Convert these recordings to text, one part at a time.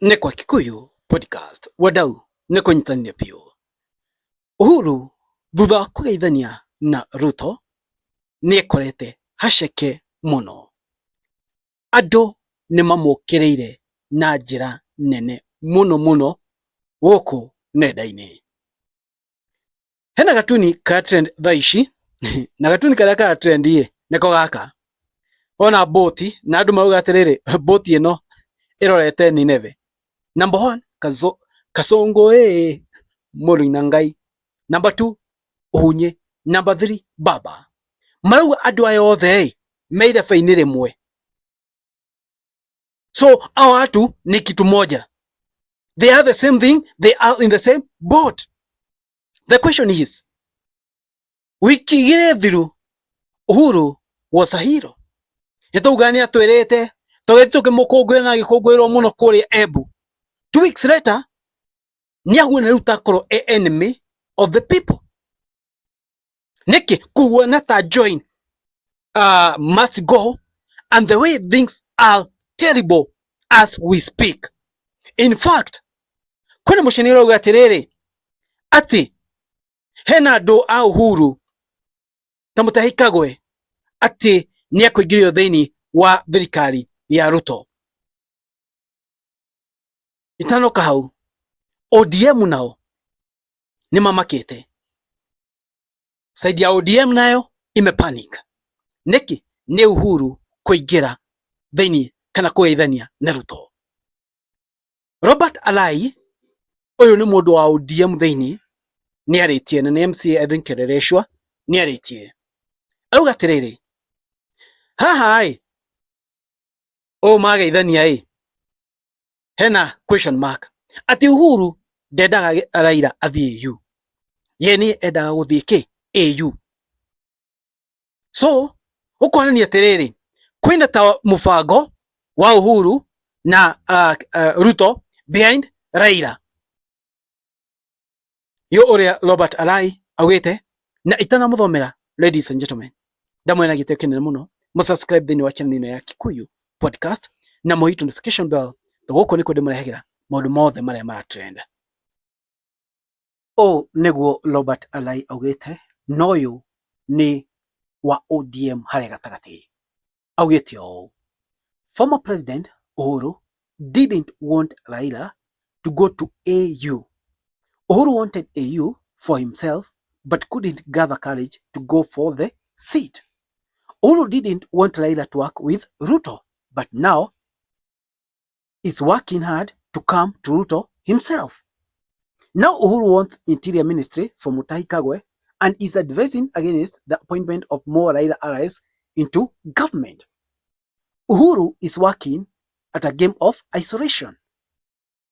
Nĩ kwa Kikuyu Podcast, wadau nĩ kũnyitanĩra biũ. Uhuru thutha wa kũgeithania na Ruto nĩ ekorete haceke mũno. Andũ nĩ mamũkĩrĩire na njĩra nene mũno mũno gũkũ nenda-inĩ. Hena gatuni ka trend thaa ici na gatuni karĩa kara trend ĩ nĩko gaka. Wona mbũti na andũ marauga atĩrĩrĩ, mbũti ĩno ĩrorete Nineve. Number one, Kasongo ĩ mũrui na Ngai. Number two, Uhunye. Number three, Baba. Marauga andũ aya othe ĩ me irebe-inĩ rĩmwe. So hao watu ni kitu moja. They are the same thing, they are in the same boat. The question is, wiki igĩrĩ thiru Uhuru was a hero. Nĩ tauga nĩ atwĩrĩte tũgĩthiĩ tũkĩmũkũngũĩra na agĩkũngũĩrwo mũno kũrĩa Embu. 2 weeks later nĩ ahuana rĩu takorwo e enemy of the people. Nĩkĩ? Kuona ta join must go and the way things are terrible as we speak. In fact, kwĩna mũcene ũrauga atĩrĩrĩ atĩ hena andũ a Uhuru ta Mutahi Kagwe atĩ nĩ ekũingĩrio thĩinĩ wa thirikari ya Ruto. Itanoka hau, ODM nao nĩ mamakĩte. Side ya ODM nayo imepanic. Nĩkĩ? Nĩ Uhuru kũingĩra thĩinĩ kana kũgeithania na Ruto. Robert Alai ũyũ nĩ mũndũ wa ODM thĩinĩ nĩ arĩtie na nĩ MCA, I think Kileleshwa, nĩ arĩtie arauga atĩrĩrĩ, haha ĩ ũũ mageithania ĩ hena question mark atĩ Uhuru ndendaga Raila athiĩ AU, ye nĩ endaga gũthiĩ kĩ AU. So ũkonania atĩrĩrĩ, kwĩna ta mũbango wa Uhuru na Ruto behind Raila yo ũrĩa Robert Alai augĩte. Na itanamũthomera, ladies and gentlemen, ndamwena gĩtĩo kĩnene mũno mũsubscribe thĩinĩ wa channel ĩno ya Kikuyu Podcast na mũhit notification bell to gũkũ nĩkuo ndĩmũrehagĩra maũndũ mothe marĩa maratrend. Ũũ nĩguo Robert Alai augĩte, na ũyũ nĩ wa ODM harĩa gatagatĩ. Augĩte ũũ: "Former President Uhuru didn't want Raila to go to AU. Uhuru wanted AU for himself but couldn't gather courage to go for the seat. Uhuru didn't want Raila to work with Ruto, but now is working hard to come to Ruto himself. Now Uhuru wants Interior Ministry for Mutahi Kagwe and is advising against the appointment of more Raila allies into government. Uhuru is working at a game of isolation.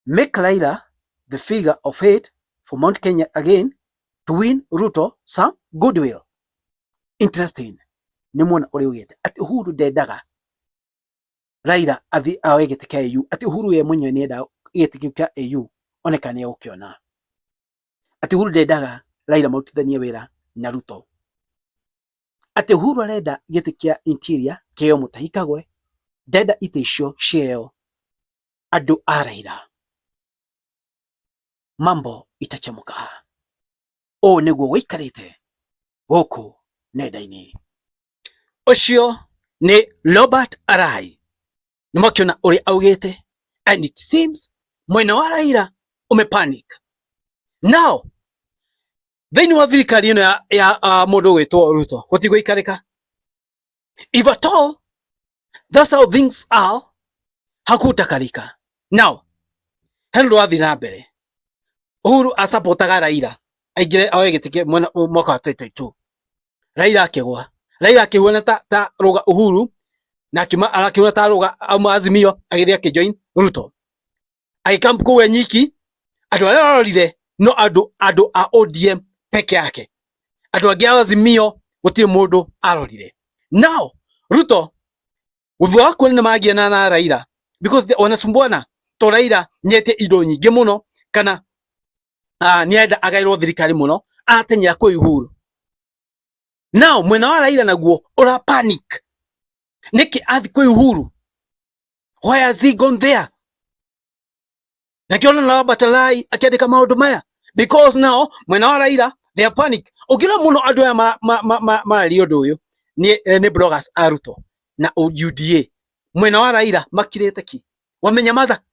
Make Raila the figure of hate for Mount Kenya again to win Ruto some goodwill." Interesting. Nĩ mwona ũrĩa ugĩte atĩ Uhuru ndendaga Raila athiĩ aoe gĩtĩ kĩa AU, atĩ Uhuru ye mwenyewe nĩ endaga gĩtĩ kĩu kĩa AU oneka nĩ egũkĩona, atĩ Uhuru ndendaga Raila marutithanie wĩra na Ruto, atĩ Uhuru arenda gĩtĩ kĩa Interior kĩheo Mutahi Kagwe, ndenda itĩ icio ciheo andũ a Raila. Mambo itachemuka. Ũũ nĩguo gũikarĩte gũkũ nenda-inĩ. Ũcio nĩ Robert Alai, nĩ mwakĩona ũrĩa augĩte, and it seems mwena wa Raila umepanic now thĩinĩ wa thirikari ĩno ya mũndũ ũgwĩtwo Ruto. Gũtigũikarĩka if at all that's how things are, hakutakarika. Now he ũndũ wathiĩ na mbere. Uhuru asapotaga Raila aingĩre oe gĩtĩ kĩa mwaka wa 2022. Raila akĩgwa, Raila akĩhuana ta rũga Uhuru na akiuma akĩhuana ta rũga auma Azimio agĩthiĩ akĩjoin Ruto, agĩkamp kũu e nyiki. Andũ arĩa arorire no andũ a ODM peke yake, andũ angĩ a Azimio gũtirĩ mũndũ arorire. Now Ruto thutha wa kuona nĩ magiana na Raila because wanasumbuana to Raila nyete indo nyingĩ mũno kana nĩ enda agaĩrwo thirikari mũno, atenyera kwĩ Uhuru. Now mwena wa Raila naguo ũra panic, nĩkĩ athi kwĩ Uhuru? Why has he gone there? Nakĩona na Robert Alai akĩandĩka maũndũ maya because now mwena wa Raila they are panic. Ũngĩrora mũno andũ aya mararia ũndũ ũyũ nĩ bloggers a Ruto na UDA. Mwena wa Raila makirĩte ki, wamenyamaza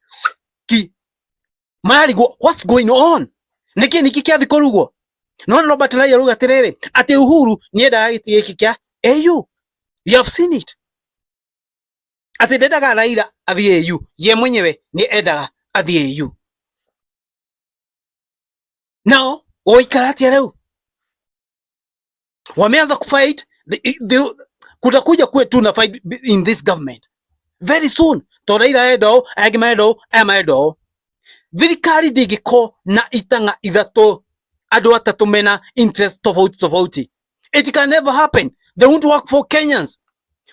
ki, mararigwo what's going on, nĩkĩ nĩkĩ kĩathi kũrugwo. No Robert Alai arauga atĩrĩrĩ atĩ Uhuru nĩendaga gĩtĩ gĩkĩ kĩa AU. You have seen it atĩ ndendaga Raila athiĩ AU, ye mwenyewe nĩ endaga athiĩ AU. Nao ũikara atĩa rĩu? Wameanza kufight, kutakuja kuwe tu na fight in this government very soon, to Raila enda ũũ, aya angĩ marenda ũũ, aya marenda ũũ. Thirikari ndĩngĩkorwo na itang'a ithatũ, andũ atatũ mena interest tofauti tofauti. It can never happen. They won't work for Kenyans.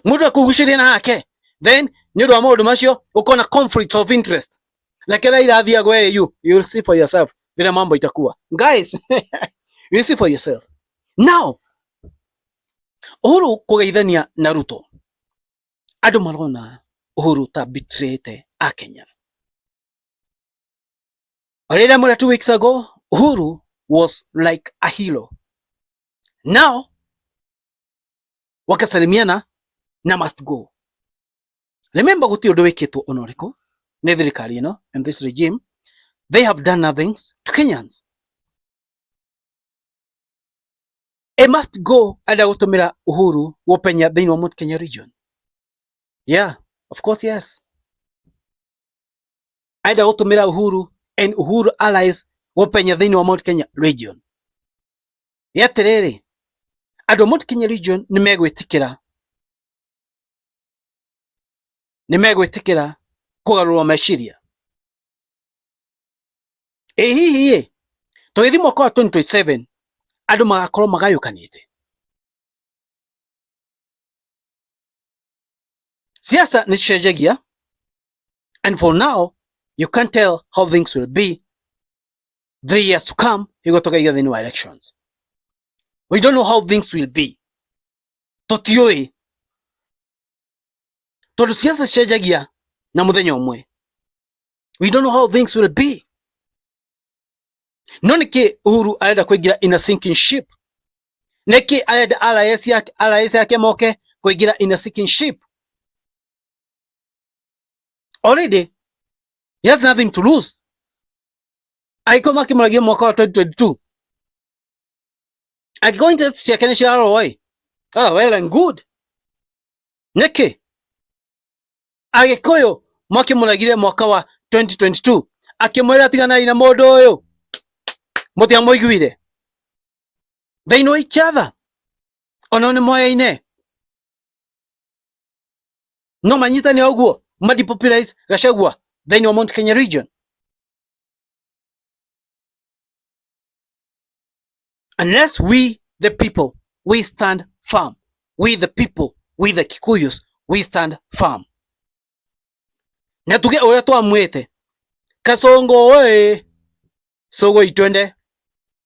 Mũndũ akũgucĩria na hake, then nĩ ũndũ wa maũndũ macio ũkona conflicts of interest. Reke Raila athiĩ agwe AU, you will see for yourself vile mambo itakuwa. Guys, you will see for yourself. Now, Uhuru kũgeithania na Ruto, andũ marona Uhuru ta betrayte a Kenya. Rĩrĩa mwĩra 2 weeks ago, Uhuru was like a hero. Now, wakasalimiana na must go. Remember gũtirĩ ũndũ wĩkĩtwo ona ũrĩkũ nĩ thirikari ĩno and this regime. They have done nothing to Kenyans. It must go enda gũtũmĩra Uhuru gũpenya thĩinĩ wa Mount Kenya region. Yeah, of course, yes. Enda gũtũmĩra Uhuru and Uhuru allies gũpenya thĩinĩ wa Mount Kenya region. Nĩ atĩrĩrĩ, andũ a Mount Kenya region nĩ megwĩtĩkĩra kũgarũrwo meciria. Ĩ hihi ĩ tũgĩthiĩ mwaka wa 2027 andũ magakorwo magayũkanĩte. Siasa nĩ cicenjagia, and for now you can't tell how things will be 3 years to come hĩgo tũkaiga thĩinĩ wa elections. We don't know how things will be, tũtiũĩ tondũ siasa cicenjagia na mũthenya ũmwe. We don't know how things will be. No nĩkĩ Uhuru arenda kũingĩra in a sinking ship? Nĩkĩ arenda RS yake moke kũingĩra in a sinking ship? Already he has nothing to lose. Angĩkorwo makĩmũragia mwaka wa 2022, angĩkorwo interest ciake nĩ cirarorwo ĩ, ah, well and good. Nĩkĩ Agĩkũyũ makĩmũragire mwaka wa 2022 akĩmwĩra tiganai na mũndũ ũyũ, mũtiamũiguire? They know each other, onao nĩ moyaine, no manyitane ũguo madepopularize Gachagua thĩinĩ wa Mount Kenya region. Unless we the people, we stand firm, we the people, we the Kikuyus, we stand firm na tuge ũrĩa twamwĩte Kasongo oye, Sugoi twende.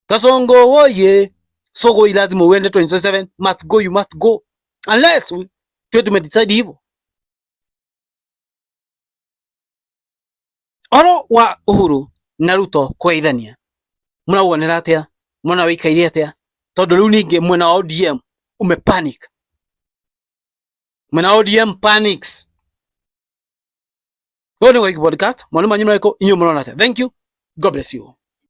Kasongo oye, Sugoi lazima uende 2027, must go, you must go, unless tuwe tumedecide hivyo. Oro wa Uhuru na Ruto kũgeithania mũrawonera atĩa? Mwena wĩikaire atĩa? Tondũ rĩu ningĩ mwena wa ODM umepanic, mwena wa ODM panics. Ũyũ nĩ Waigi Podcast. Mwana manyu marĩkũ inyuĩ mũrona atĩa? Thank you, God bless you.